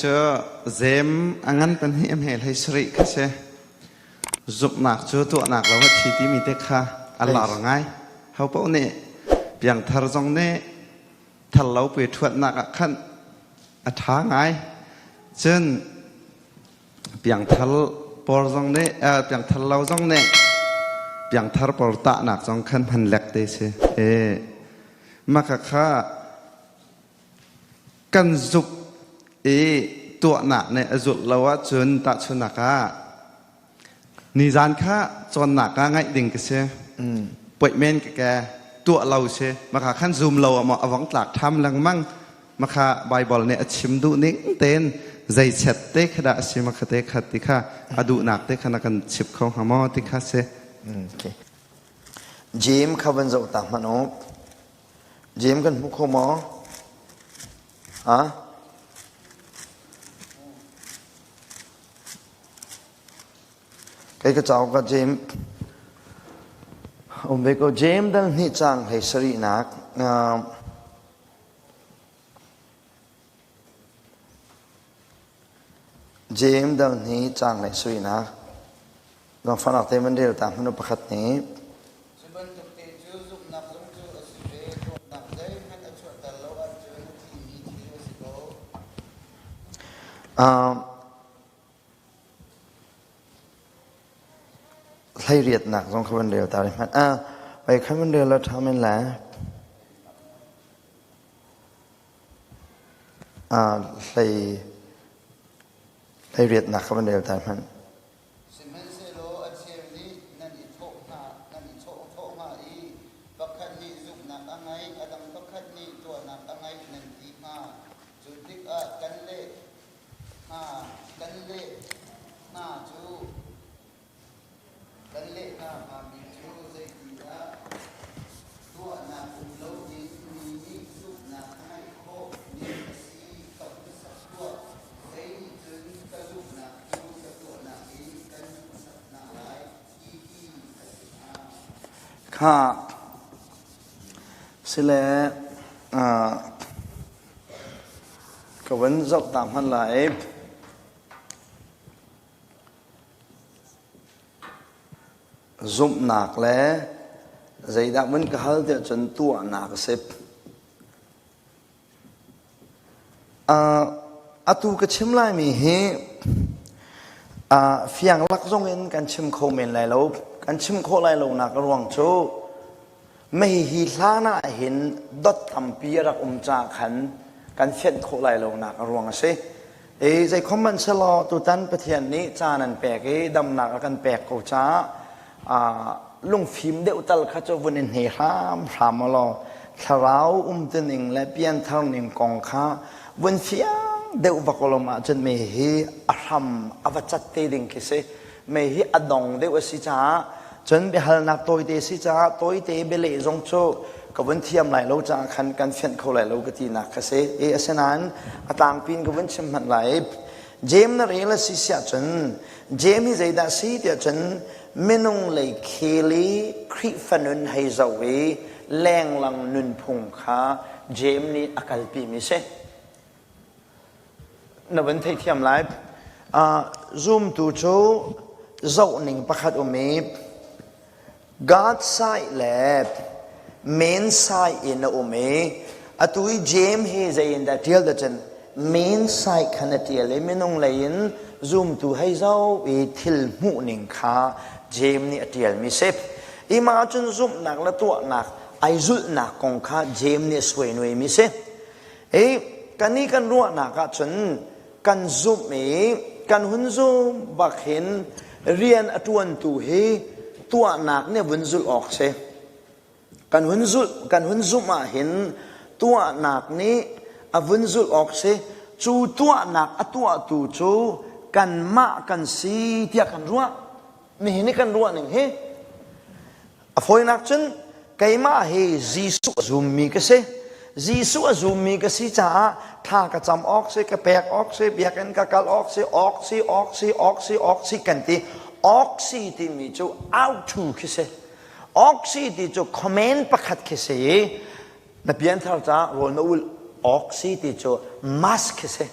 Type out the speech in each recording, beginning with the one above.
Cu zem a ngan pan hi a hme hlei sarih kha si. Zumhnak cu tuahnak lo a thi timi te kha a lar ngai. Ho paoh nih piangthar zong nih thar lo pui ṭhuatnak ah khan a ṭha ngai. Cun piangthar por zong nih piangthar lo zong nih piangthar por tahnak zong khan hman lek te si. E maka kha Kan zuk i tuahnak nih a zulh lo ahcun tahchunhnak ah nizan kha cawnnak ah ngaih ding ka si. Poih men ka ke tuah lo si. Maka khan zum lo ah maw a vong tlak ṭham lengmang. Maka Bible nih a chim duh ning tein zeiset te kha dah a si maka te kha ti kha a duhnak te kha na kan chip kho hnga maw ti kha si. Okay. James kha van zoh ta hmanh u. Jeim kan hmu kho maw? Ha? Kei ka cauk ka Jeim um ve ko Jeim dal hnih cang hlei sarihnak Jeim dal hnih cang hlei sarihnak Zaangfahnak te man rel ta hmanu pakhat nih. Cu bantuk te cu zumhnak zong cu a si ve. Dawtnak zeihmanh a chuahter lo ahcun a thimi thil a si ko. Hleiriatnak zong kha van rel ta rih hmanh. Ah, oi khan van rel la ṭha men la. Ah, hlei hleiriatnak kha van rel ta hmanh. Sihmanhsehlaw a cheu nih nan i thawh hna, nan i chawh thawh hnga i pakhat nih zumhnak a ngei, a dang pakhat nih tuahnak a ngei nan ti hnga. Cu tikah kan leh hna, kan leh hna cu Kan leh hna hngami cu zeitindah tuahnak um loin mi nih zumhnak a ngeih khawh ning a si ka hmuhsak tuah. Kei nih cun ka zumhnak cu ka tuahnak in kan hmuhsak hna lai ti hi a si hnga. Kha sile ka van zoh ta hmanh lai. Zumhnak le zeidah vun ka hal tiah cun tuahnak a si. Uh, atu ka chim laimi hi uh, fiang lak zong in kan chim kho men lai lo. Kan chim khawh lai lonak a ruang cu mei hi hlan ah hin dot tampi a rak um ca khan kan fianh khawh lai lonak a ruang a si. I zeikhom hmanh selaw tutan Pathian nih caan an pek i damnak a kan pek ko caah lungfim deuh tal kha cu vun in hne hramhram law thlarau umtuning le pianthar ning kong kha vun fiang deuh vak lom ahcun me hi a hram a va cat te ding khi si me hi a dong deuh a si caah cun biahalnak tawite si caah tawite bialeh zong cu ka vun thiam lai lo caah khan kan fianh kho lai lo ka tinak kha si e asinain a tlangpi in ka vun chim hmanh lai James na rel a si siah cun James hi zeidah si tiah cun minung lei khel i Khrihfa nun hei zoh i lenglang nunphung kha James nih a kalpi mi si na van theithiam lai. Uh, zumtu cu zohning pakhat um i God side le men side in a um i atu i James hi zei in dah tial da cun men side khan a tial i minung lei in zumtu hei zo i thil hmuh ning kha James nih a tial mi si. Ima cun zumhnak le tuahnak ai zulhnak kong kha James nih a suai mi si. Hi kan i kan ruahnak ahcun kan zumh i kan hun zum bak hin rian a ṭuantu hi tuahnak nih vun zulh awk si. Kan hun zulh kan hun zumh ahhin tuahnak nih a vun zulh awk si. Cu tuahnak a tuahtu cu kanmah kan si tiah kan ruah. Nihin i kan ruah ning hi A fawinak cun keimah hi Jesuh a zummi ka si. Jesuh a zummi ka si caah thla ka cam awk si, ka pek awk si, biakinn ka kal awk si, awk si, awk si, awk si, awk si kan ti. Awk si timi cu autu khi si. Awk si ti cu comment pakhat khi si i na pianthar caah rawl na ulh awk si ti cu must khi si.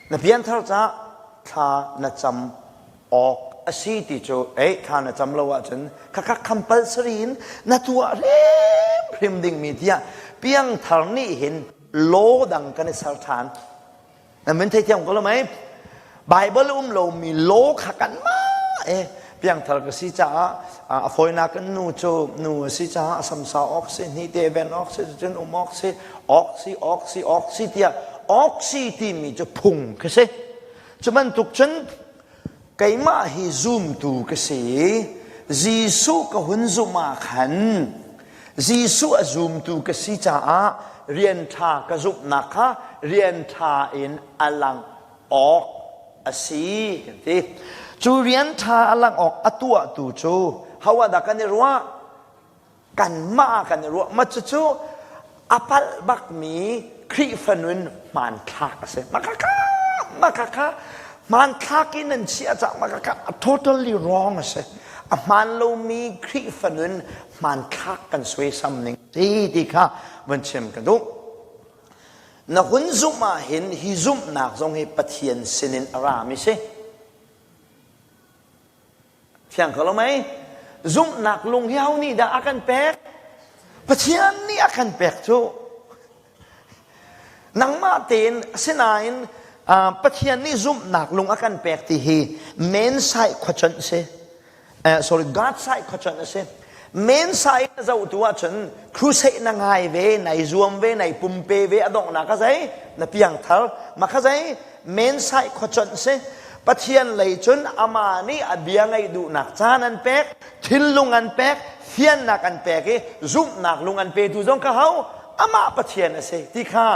Na pianthar caah thla na cam awk a si ti cu ei thla na cam lo ahcun khakha compulsory in na tuah hrimhrim dingmi tiah piangthar nih hin law dang kan i ser ṭhan. Na min theithiam ko lo mei? Bible um lomi law kha kan mah e piangthar ka si caah a fawinak in nu cu nu a si caah a samsa awk si hni te ven awk si cun um awk si awk si awk si awk si tiah awk si timi cu phung ka si. Cu bantuk cun keimah hi zumtu ka si Jesuh ka hun zumh ah khan Jesuh a zumtu ka si caah rian ṭha ka zumhnak kha rian ṭha in a lang awk a si kan ti. Cu rian ṭha a lang awk a tuahtu cu ho ah dah kan i ruah? Kanmah kan i ruah. Mah cucu a palh bakmi Khrihfa nun hmanthlak a si. Makaka, makaka, hmanthlak in an chiah cah makaka, totally wrong a si. A hmaan lomi Khrihfa nun hmanthlak kan suaisam ning ti ti kha vun chim ka duh. Na hun zumh ah hin hi zumhnak zong hi Pathian sinin a rami si. Thiang kho lo mei? Zumhnak lung hi ho nih dah a kan pek? Pathian nih a kan pek cu. Nangmah tein asinain Pathian nih zumhnak lung a kan pek ti hi men sai khuacuanh si. Sorry, God sai khuacuanh a si. Men sai na zoh tu ahcun crusade na ngai ve, nai zuam ve, nai pumpe ve, a donghnak a zei? Na piang thar. Ma kha zei? Men sai khuacuanh si. Pathian lei cun amah nih a bia ngaih duhnak caan an pek, thinlung an pek, fiannak an pek i zumhnak lung an petu zong ka hau amah Pathian a si ti kha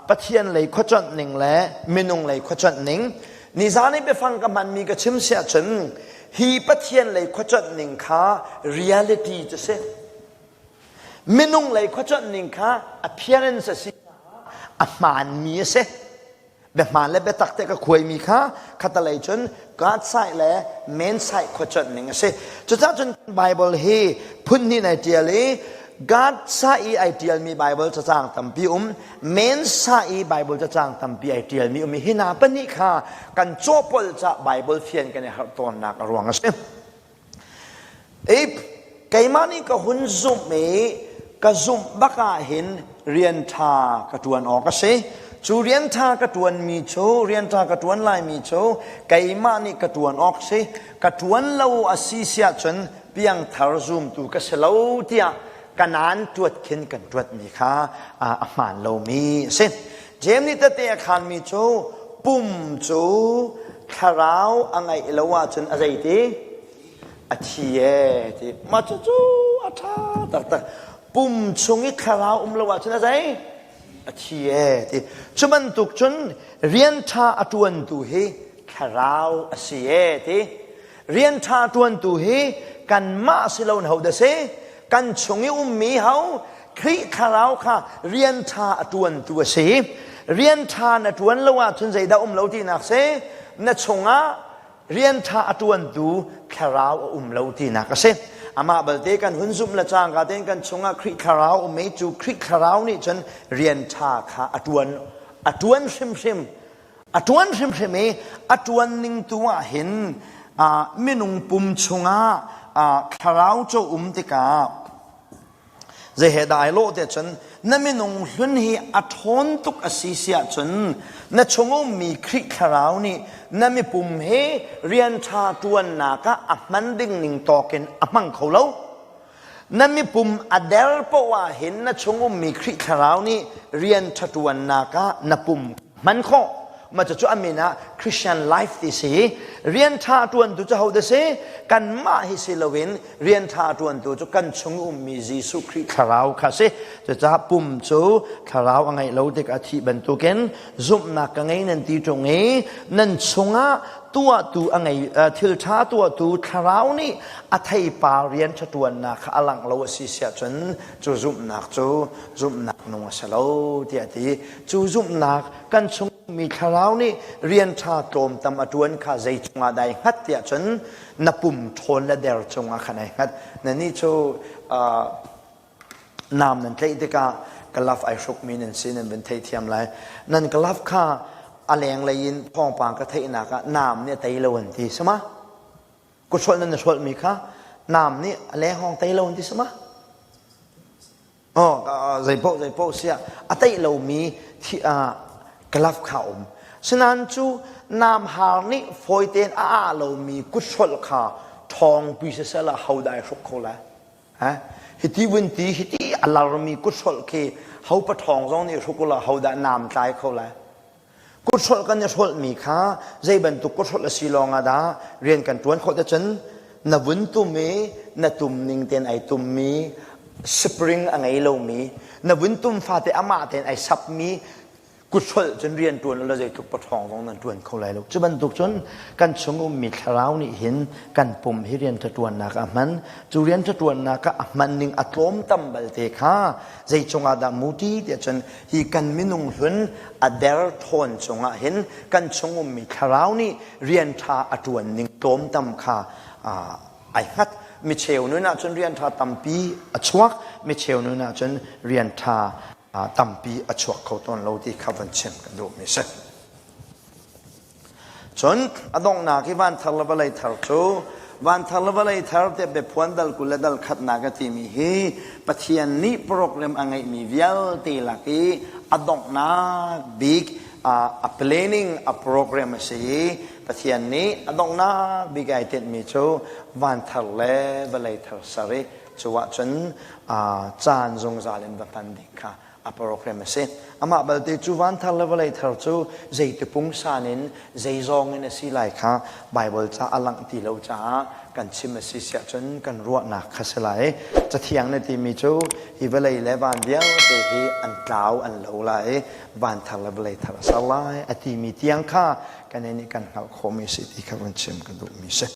Pathian lei khuacuanh ning le minung lei khuacuanh ning nizan i biafang ka hmanmi ka chim siah cun hi Pathian lei khuacuanh ning kha reality cu si. Minung lei khuacuanh ning kha appearance a si a hmaanmi a si. Biahmaan le biatak te ka khuaimi kha khatalei cun God side le man side khuacuanh ning a si. Cucaah cun Bible hi phun hnih in ai ṭial i God side i ai ṭialmi Bible cacang tampi um, man side i Bible cacang tampi ai ṭialmi um i hi hna pahnih kha kan cawhpolh cah Bible fian kan i harh tawnnak a ruang a si. Keimah nih ka hun zumh i ka zumh bak ah hin rian ṭha ka ṭuan awk a si. Cu rian ṭha ka ṭuanmi cu rian ṭha ka ṭuan laimi cu keimah nih ka ṭuan awk si. Ka ṭuan lo a si siah cun piangthar zumtu ka si lo tiah kanaan ṭuat khin kan ṭuatmi kha a hmaan lomi a si. Jeim nih tete a khaanmi cu pum cu thlarau a ngeih lo ahcun a zeiti? A thi ee ti. Mah cucu a ṭha taktak. Pum chung i thlarau um lo ahcun a zei? A thi ee ti. Cu bantuk cun rian ṭha a ṭuantu hi thlarau a si ee ti. Rian ṭha ṭuantu hi kanmah si loin ho dah si? Kan chung i ummi ho Khrih thlarau kha rian ṭha a ṭuantu a si. Rian ṭha na ṭuan lo ahcun zeidah um lo tinak si? Na chungah rian ṭha a ṭuantu thlarau a um lo tinak a si. Amah balte kan hun zumh le cangka tein kan chungah Khrih thlarau um i cu Khrih thlarau nih cun rian ṭha kha a ṭuan a ṭuan hrimhrim. A ṭuan hrimhrim i a ṭuan ning tu ah hin minung pum chungah thlarau cu um tikah zei he dah ai lawh tiah cun na minung hlun hi a ṭhawn tuk a si si ahcun na chung ummi Khrih thlarau nih na mipum hi rian ṭha ṭuannak ah a hman ding ning tawk in a hmang kho lo. Na mipum a der poah ah hin na chung ummi Khrih Thlarau nih rian ṭha ṭuannak ah na pum hman khawh. Mah cucu a min ah Christian life ti si. Rian ṭha ṭuantu cu hodah si? Kanmah hi si loin rian ṭha ṭuantu cu kan chung ummi Jesuh Khrih Thlarau kha si. Cucaah pum cu Thlarau a ngeih lo tikah a thih bantukin zumhnak ka ngei nan ti ṭung i nan chungah tuahtu a ngei thil ṭha tuahtu thlarau nih a theipar rian ṭha ṭuannak kha a langh lo a si siah cun cu zumhnak cu zumhnak nung a si lo tiah a ti. Cu zumhnak kan chungmi thlarau nih rian ṭha tlawmtam a ṭuan kha zei cungah dah ai hngat tiah cun na pum ṭhawn le der cungah khan ai hngat. Nannih cu Nam nan tlaih tikah glove ai hrukmi nan si nan van theithiam lai. Nan glove kha a lenglei in thawngpang ka theihnak ah naam nih a tei lo an ti sama. Kuthrolh nan hrolhmi kha naam nih a leng hawng tei lo an ti sama. Oh, zeipoh zeipoh siah a teih lomi thi glove kha um. Sinan cu naam har nih fawi tein a ah lomi kuthrolh kha ṭhawngpi siseh la ho dah ai hruk kho lai? Hiti vun ti hiti a larmi kuthrolh khi ho paṭhawng zong nih hruk ula ho dah naam tlai kho lai? Kuthrolh kan i hrolhmi kha zei bantuk kuthrolh a si lawng ah dah rian kan ṭuan khawh cun na vun tum i na tum ning tein ai tummi spring a ngei lomi na vun tum fate amah tein ai sapmi kuthrolh cun rian ṭuan la zeitluk paṭhawng zong nan ṭuan kho lai lo. Cu bantuk cun kan chung ummi thlarau nih hin kan pum hi rian ṭha ṭuannak a hman. Cu rian ṭha ṭuannak ah a hman ning a tlawm tam balte kha zei cungah dah muti tiah cun hi kan minung hlun a derthawn cungah hin kan chung ummi thlarau nih rian ṭha a ṭuan ning tlawmtam kha ai hngat. Micheu nun ah cun rian ṭha tampi a chuak, micheu nun ah cun rian ṭha tampi a chuak kho tawn lo ti kha van chim kan duhmi si. Cun a donghnak i van thar le vawlei thar cu van thar le vawlei thar tiah biaphuan dal 20 le dal khatnak a timi hi Pathian nih program a ngeihmi vialte lak i a donghnak bik a planning a program a si i Pathian nih a donghnak bik ai tinhmi cu van thar le vawlei thar ser i cu ahcun caan zungzal in va hman ding kha a program a si. Amah balte cu van thar le vawlei thar cu zeiti pungsan in zeizong in a si lai kha Bible ca a langh ti lo caah kan chim a si siah cun kan ruahnak kha si lai. Cathiang na timi cu hi vawlei le van vialte hi an tlau an lo lai i van thar le vawlei thar a ser lai a timi tiang kha kan nih kan hngalh khawhmi si ti kha vun chim ka duhmi si.